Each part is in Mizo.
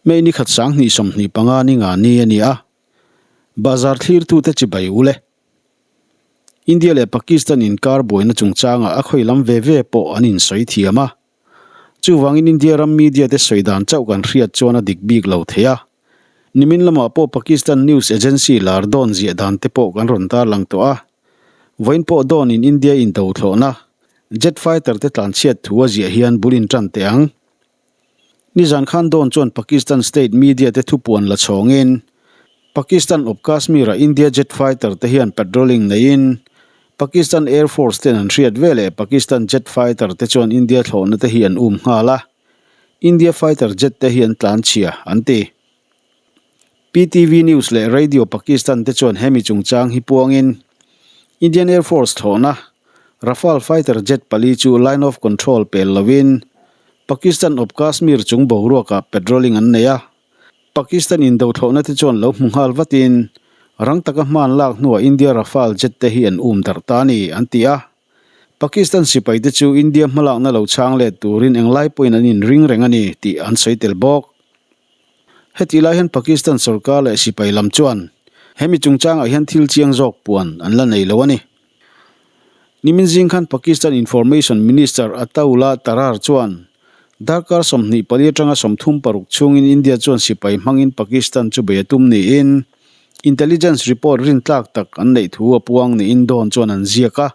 May ni khat 2025 ni nga ni a ni a, Bazar thlirtute chibai u le. India leh Pakistan inkar buaina chungchangah a khawi lam ve ve pawh an insawi thiam a. Chuvangin India ram media te sawi dan chauh kan hriat chuan a dik bik lo thei a. Nimin lamah pawh Pakistan news agency lar dawn ziah dan te pawh kan rawn tarlang tawh a. Vawiin pawh dawnin India indo thlawhna jet fighter te tlanchhiat thu a ziah hian bul intan teh ang. Nizan khan dawn chuan Pakistan state media te thupuan la chhawngin Pakistan awp Kashmir-ah India jet fighter te hian patrolling neiin Pakistan Air Force ten an hriat veleh Pakistan jet fighter te chuan India thlawhna te hi an um nghal a, India fighter jet te hi an tlanchhia an ti. PTV News leh Radio Pakistan te chuan hemi chungchang hi puangin Indian Air Force thlawhna Rafale fighter jet pali chu line of control pel lovin Pakistan awp Kashmir chung boruakah patrolling an nei a. Pakistan indo thlawhna te chuan lo hmu nghal vatin rang taka hman lak hnuah India Rafale jet te hi an um darh ta a ni, an ti a. Pakistan sipai te chu India hmalakna lo chhang let turin englai pawhin an inring reng a ni tih an sawi tel bawk. Hetih lai hian Pakistan sorkar leh sipai lam chuan hemi chungchangah hian thil chiang zawk puan an la nei lo a ni. Nimin zing khan Pakistan Information Minister Attaullah Tarar chuan darkar 24 atanga 36 chhungin India chuan sipai hmangin Pakistan chu bei a tum niin intelligence report rintlak tak an neih thu a puang niin dawn chuan an ziak a.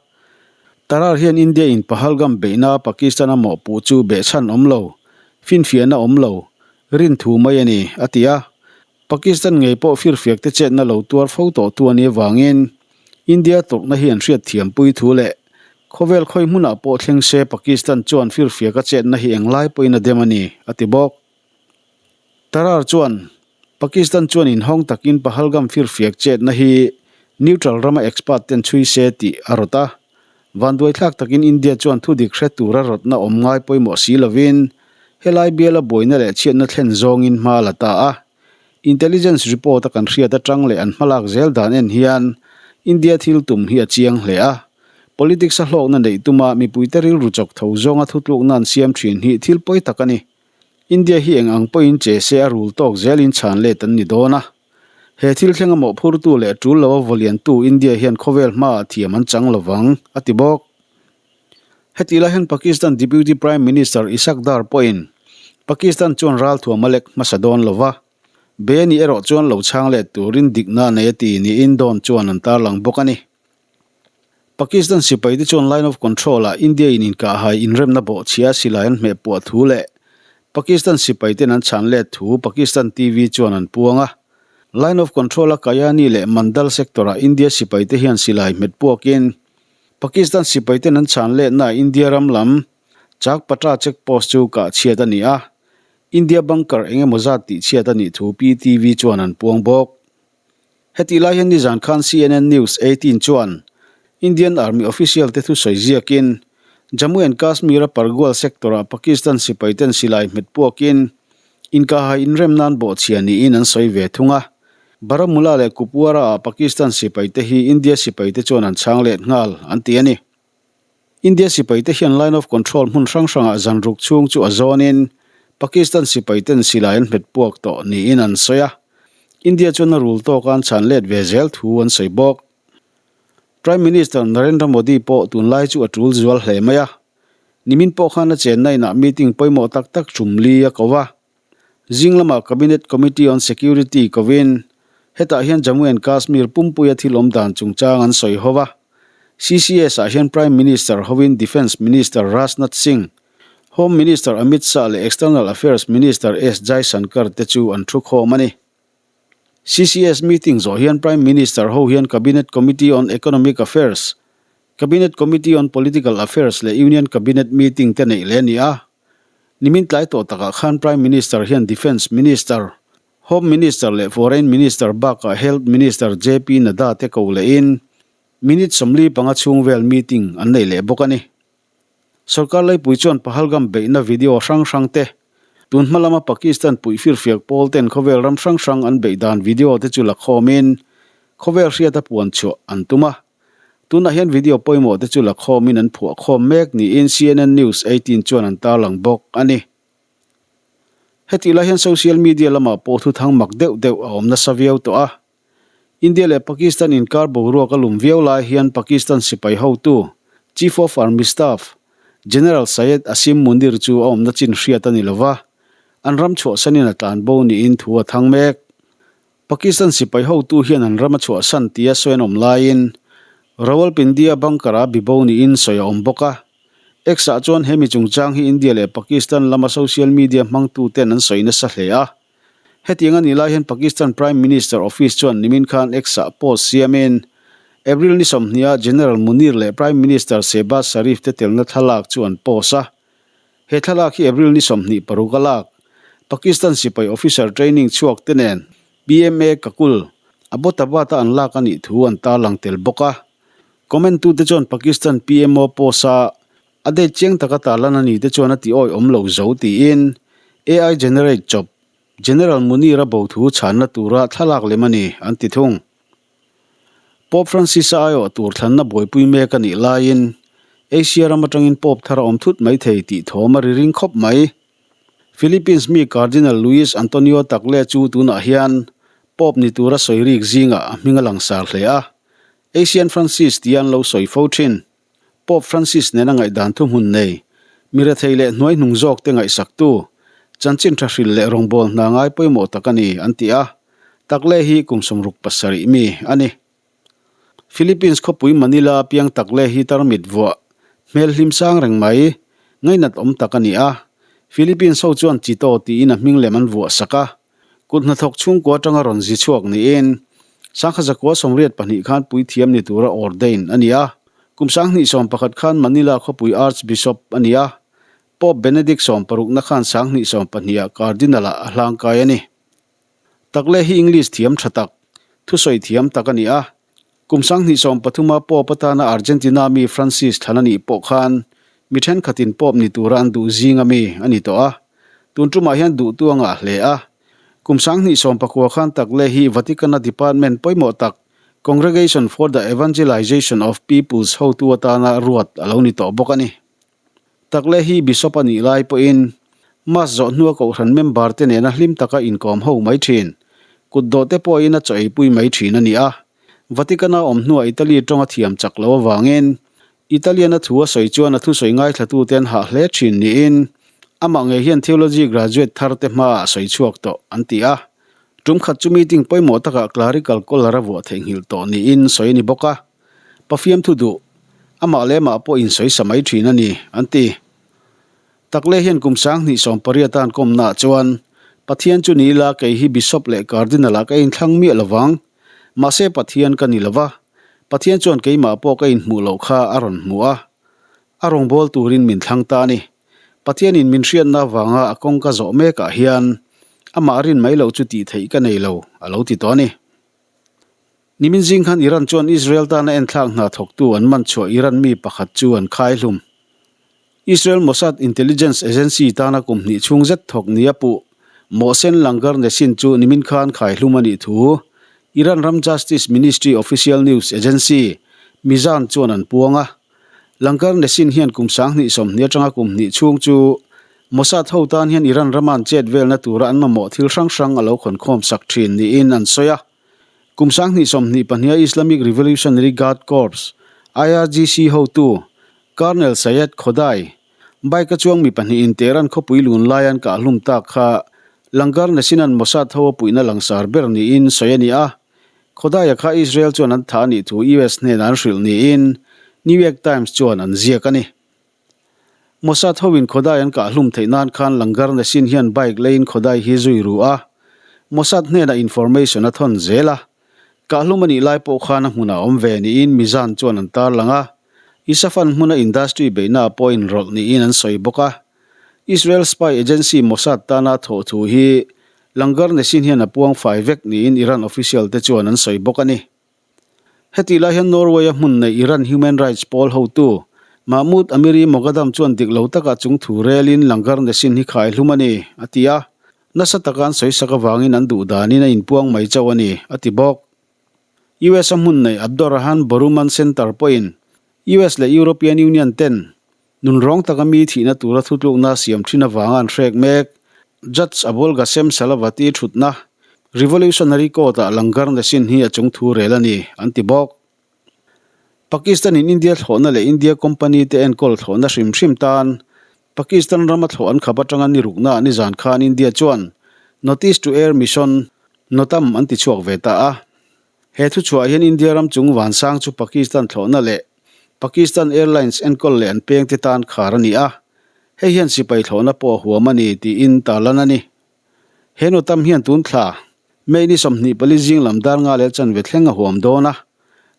Tarar hian India in Pahalgam beihna Pakistan a mawhpuh chu behchhan awm lo, finfiahna awm lo, rin thu mai a ni, a ti a. Pakistan ngei pawh firfiak te chetna lo tuar fo tawh tu a nih avangin India tawrhna hi an hriatthiampui thu leh khawvel khawi hmunah pawh thleng se Pakistan chuan firfiak a chetna hi englai pawhin a dem a ni, a ti bawk. Tarar chuan Pakistan chuan inhawng takin Pahalgam firfiak chetna hi neutral rama expert ten chhui se tih a rawt a. Vanduaithlak takin India chuan thudik hre tura rawtna awm ngai pawimawh si lovin helai biala buaina leh chhiatna thlen zawngin hma a la ta a. Intelligence report a kan hriat atang leh an hmalak zel dan en hian India thil tum hi a chiang hle a. Politics a hlawkna neih tuma mipuite rilru chawk tho zawnga thutlukna an siam thin hi thil pawi tak a ni. India hi eng ang pawhin che se a rul tawk zelin chhan let an ni dawn a. He thil thleng a mawhphurtu leh tul lo a vawliantu India hian khawvel hmaah thiam an chang lovang, a ti bawk. Hetih lai hian Pakistan Deputy Prime Minister Ishaq Dar pawhin Pakistan chuan ralthuam a lek hmasa dawn lo va, Beni erawh chuan lo chhang let turin dikna a nei a ti niin dawn chuan an tarlang bawk a ni. Pakistan sipaite chuan Line of Control-ah India in inkahhai inremna bawhchhia silai an hmehpuah thu leh Pakistan sipaiten an chhan let thu Pakistan TV chuan an puang a. Line of Control-a Kayani leh Mandal sector-ah India sipaite hian silai hmetpuakin Pakistan sipaiten an chhan letnaah India ram lam Chakpatra check post chu kahchhiat a ni a, India bunker eng emaw zat tihchhiat a nih thu PTV chuan an puang bawk. Hetih lai hian nizan khan CNN News 18 chuan Indian Army official te thusawi ziakin Jammu and Kashmir-a Pargwal sector-ah Pakistan sipaiten silai hmet puakin inkahhai inrem nan bawhchhia niin an sawi ve thung a. Baramulla leh Kupwara-ah Pakistan sipaite hi India sipaite chuan an chhang let nghal an ti a ni. India sipaite hian Line of Control hmun hrang hrangah zan ruk chhung chu a zawnin Pakistan sipaiten silai an hmet puak tawh niin an sawi a. India chuan a rul tawka an chhan let ve zel thu an sawi bawk. Prime Minister Narendra Modi pawh tunlai chu a tul zual hle mai a. Nimin pawh khan a chenna inah meeting pawimawh tak tak tum li a ko va. Zing lamah Cabinet Committee on Security kovin hetah hian Jammu and Kashmir pumpuia thil awm dan chungchang an sawi ho va. CCS ah hian Prime Minister hovin Defence Minister Rajnath Singh, Home Minister Amit Shah leh External Affairs Minister S Jaishankar te chu an thu khawm a ni. CCS meeting zawh hian Prime Minister ho hian Cabinet Committee on Economic Affairs, Cabinet Committee on Political Affairs leh Union Cabinet meeting te neih leh a ni a. Nimin tlai tawh takah khan Prime Minister hian Defence Minister, Home Minister leh Foreign Minister bakah Health Minister JP Nadda te ko lehin minute 45 chhung vel meeting an nei leh bawk a ni. Sorkar laipui chuan Pahalgam beihna video hrang hrang te, tun hma lama Pakistan puih firfiak pawl ten khawvel ram hrang hrang an beih dan video te chu la khawmin khawvel hriata puan chhuah an tum a. Tunah hian video pawimawh te chu la khawmin an phuah khawm mek niin CNN News 18 chuan an tarlang bawk a ni. Hetih lai hian social media lamah pawh thuthang mak deuh deuh a awm nasa viau tawh a. India leh Pakistan inkar boruak a lum viau lai hian Pakistan sipai hotu, Chief of Army Staff, General Syed Asim Munir chu a awmna chin hriat a ni lova, an ram chhuahsanin a tlan bo niin thu a thang mek. Pakistan sipai hotu hian an ram a chhuahsan tia sawi an awm laiin Rawalpindi-a bunker-a bibo niin sawi a awm bawk a. X-ah chuan hemi chungchang hi India leh Pakistan lama social media hmangtuten an sawi nasa hle a. Hetiang a nih lai hian Pakistan Prime Minister Office chuan nimin khan X-ah post siamin April ni sawmhniha General Munir leh Prime Minister Shehbaz Sharif te telna thlalak chu an post a. He thlalak hi April ni 26 a lak Pakistan sipai officer training chhuak te nen PMA Kakul, Abbottabad-a an lak a nih thu an tarlang tel bawk a. Comment tute chuan Pakistan PMO post a a date chiang taka tarlan a ni te chuan a ti awi awm lo zo tiin AI generate chawp General Munir a bo thu chhanna tura thlalak lem a ni an ti thung. Pope Francis-a aiawh tur thlanna buaipui mek a nih laiin Asia ram atangin Pope thar a awm thut mai thei tih thawm a ri ring khawp mai. Philippines mi Cardinal Luis Antonio Tagle chu tunah hian Pope ni tura sawi rik zingah a hming a langsar hle a. Asian Francis tia an lo sawi fo thin. Pope Francis nena ngaihdan thuhmun nei, mi rethei leh hnuaihnung zawkte ngaihsaktu, chanchin tha hril leh rawngbâwl hna ngai pawimawh tak a ni, an ti a. Tagle hi kum 67 mi a ni. Philippines khawpui Manila piang Tagle hi tarmit vuah, hmel hlim sang reng mai, ngainat awm tak a ni a. Philippines ho chuan Chito tiin a hming lem an vuah sak a. Kut hnathawk chhungkua atanga rawn zi chhuak niin Sangha zakua 82 khan puithiam ni tura ordain a ni a. Kum 2011 khan Manila khawpui Archbishop a ni a. Pope Benedict sawmparukna khan 2012 ah Cardinal ah a hlangkai a ni. Tagle hi English thiam tha tak, thusawi thiam tak a ni a. Kum 2013 a Pope atana Argentina mi Francis thlan a nih pawh khan mi thenkhatin Pope ni tura an duh zinga mi a ni tawh a. Tun tumah hian duhtu a ngah hle a. Kum 2019 khan Tagle hi Vatican-a department pawimawh tak Congregation for the Evangelization of Peoples hotu atana ruat a lo ni tawh bawk a ni. Tagle hi Bishop a nih lai pawhin Mass zawh hnua kohhran member te nena hlim taka inkawm ho mai thin, kut dawh te pawhin a chaw eipui mai thin a ni a. Vatican-a awm hnua Italy tawng a thiam chak lo avangin Italian-a thu a sawi chuan a thusawi ngaithlatute an hah hle thin niin amah ngei hian theology graduate thar te hmaah a sawi chhuak tawh an ti a. Tum khat chu meeting pawimawh takah clerical collar a vuah theihnghilh tawh niin sawi a ni bawk a. Pafiam thu duh, amah leh amah pawh insawi sa mai thin a ni, an ti. Tagle hian kum 2018 an kawmnaah chuan, Pathian chu ni ila kei hi Bishop leh Cardinal ah ka inthlang miah lovang. Mahse Pathian ka ni lova, Pathian chuan keimah pawh ka inhmuh loh kha a rawn hmu a. A rawngbâwl turin min thlang ta a ni. Pathianin min hriatna avanga a kawng ka zawh mekah hian amah rin mai loh chu tih theih ka nei lo, a lo ti tawh a ni. Nimin zing khan Iran chuan Israel tana enthlak hna thawktu an man chhuah Iran mi pakhat chu an khai hlum. Israel Mossad intelligence agency tana kum hnih chhung zet thawk nia puh Mohsen Langar Nesin chu nimin khan khai hlum a nih thu Iran ram Justice Ministry official news agency Mizan chuan an puang a. Langar Nesin hian kum 2020 atanga kum hnih chhung chu Mossad ho tan hian Iran rama an chet velna tura an mamawh thil hrang hrang a lo khawnkhawm sak thin niin an sawi a. Kum 2022 a Islamic Revolutionary Guard Corps, IRGC, hotu Colonel Sayed Khodai, bike a chuang mi pahnihin Tehran khawpui lun lai an kah hlum tak kha Langar Nesinan Mossad ho a puihna langsar ber niin sawi a ni a. Khodai-a kha Israel chuan an thah a nih thu US hnenah an hrilh niin New York Times chuan an ziak a ni. Mossad hoin Khodai an kah hlum theih nan khan Langar Nesin hian bike leiin Khodai hi zui ru a, Mossad hnenah information a thawn zel a. Kah hlum a nih lai pawh khan a hmunah awm ve niin Mizan chuan an tarlang a, Isafan hmuna industry beihna pawh inrawlh niin an sawi bawk a. Israel spy agency Mossad tana thawh thu hi Langar Nesin hian a puang fai vek niin Iran official te chuan an sawi bawk a ni. Hetih lai hian Norway-a hmun nei Iran Human Rights pawl hotu Mahmoud Amiri Moghadam chuan dik lo taka chung thu relin Langar Nesin hi khai hlum a ni, a ti a. Nasa taka an sawisak avangin an duh danin a inpuang mai chauh a ni, a ti bawk. US-a hmun nei Abdorrahan Boruman Center pawhin US leh European Union ten Nunrawng taka mi thihna tura thutlukna siam thin avanga an hrek mek. Judge Abolghasem Salavati thutna Revolutionary Court-ah Langarnesin hi a chungthu rel a ni, an ti bawk. Pakistan-in India thlawhna leh India company-te enkawl thlawhna hrim hrim tan Pakistan rama thlawh an khap atanga ni ruknaah nizan khan India chuan Notice to Air Mission, NOTAM, an ti chhuak ve ta a. He thuchhuah hian India ram chung vansang chu Pakistan thlawhna leh Pakistan Airlines enkawl leh an pengte tan khar a ni a, hei hian sipai thlawhna pawh a huam a ni tiin tarlan a ni. He NOTAM hian tun thla May ni 24 zing lam dar nga leh chanve thleng a huam dawn a,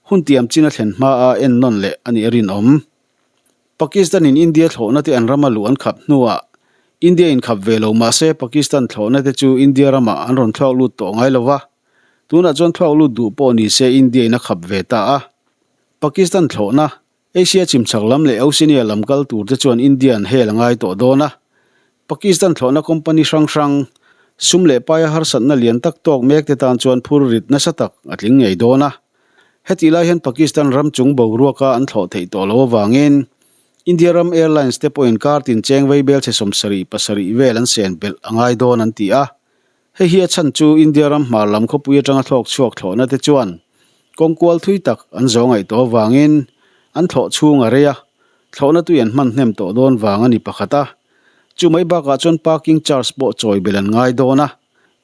hun tiam chin a thlen hma a ennawn leh a nih a rinawm. Pakistan in India thlawhna te an rama luh an khap hnuah India in khap ve lo mahse Pakistan thlawhna te chu India ramah an rawn thluak lut tawh ngai lo va, tunah chuan thluak lut duh pawh ni se India in a khap ve ta a. Pakistan thlawhna, Asia chimchhak lam leh Oceania lam kal tur te chuan India an hel a ngai tawh dawn a. Pakistan thlawhna company hrang hrang, sum leh paia harsatna lian tak tawk mek te tan chuan phur rit nasa tak a tling ngei dawn a. Hetih lai hian Pakistan ram chung boruaka an thlawh theih tawh loh avangin India ram airlines te pawhin kar tin cheng vei bel chhe 77 vel an sen belh a ngai dawn an ti a. Hei hi a chhan chu India ram hmar lam khawpui atanga thlawk chhuak thlawhna te chuan kawng kual thui tak an zo ngaih tawh avangin an thlawh chhung a rei a, thlawhna tui an hman hnem tawh dawn vang a ni pakhat a. Chu mai bakah chuan parking charge pawh chawi belh an ngai dawn a.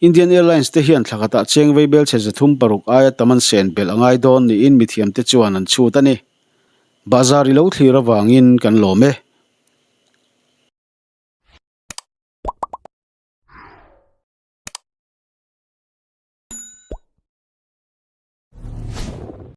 Indian Airlines te hian thla khatah cheng vei bel chhe 306 aia tam an sen belh a ngai dawn niin mithiamte chuan an chhut a ni. Bahzar i lo thlir avangin kan lawm e.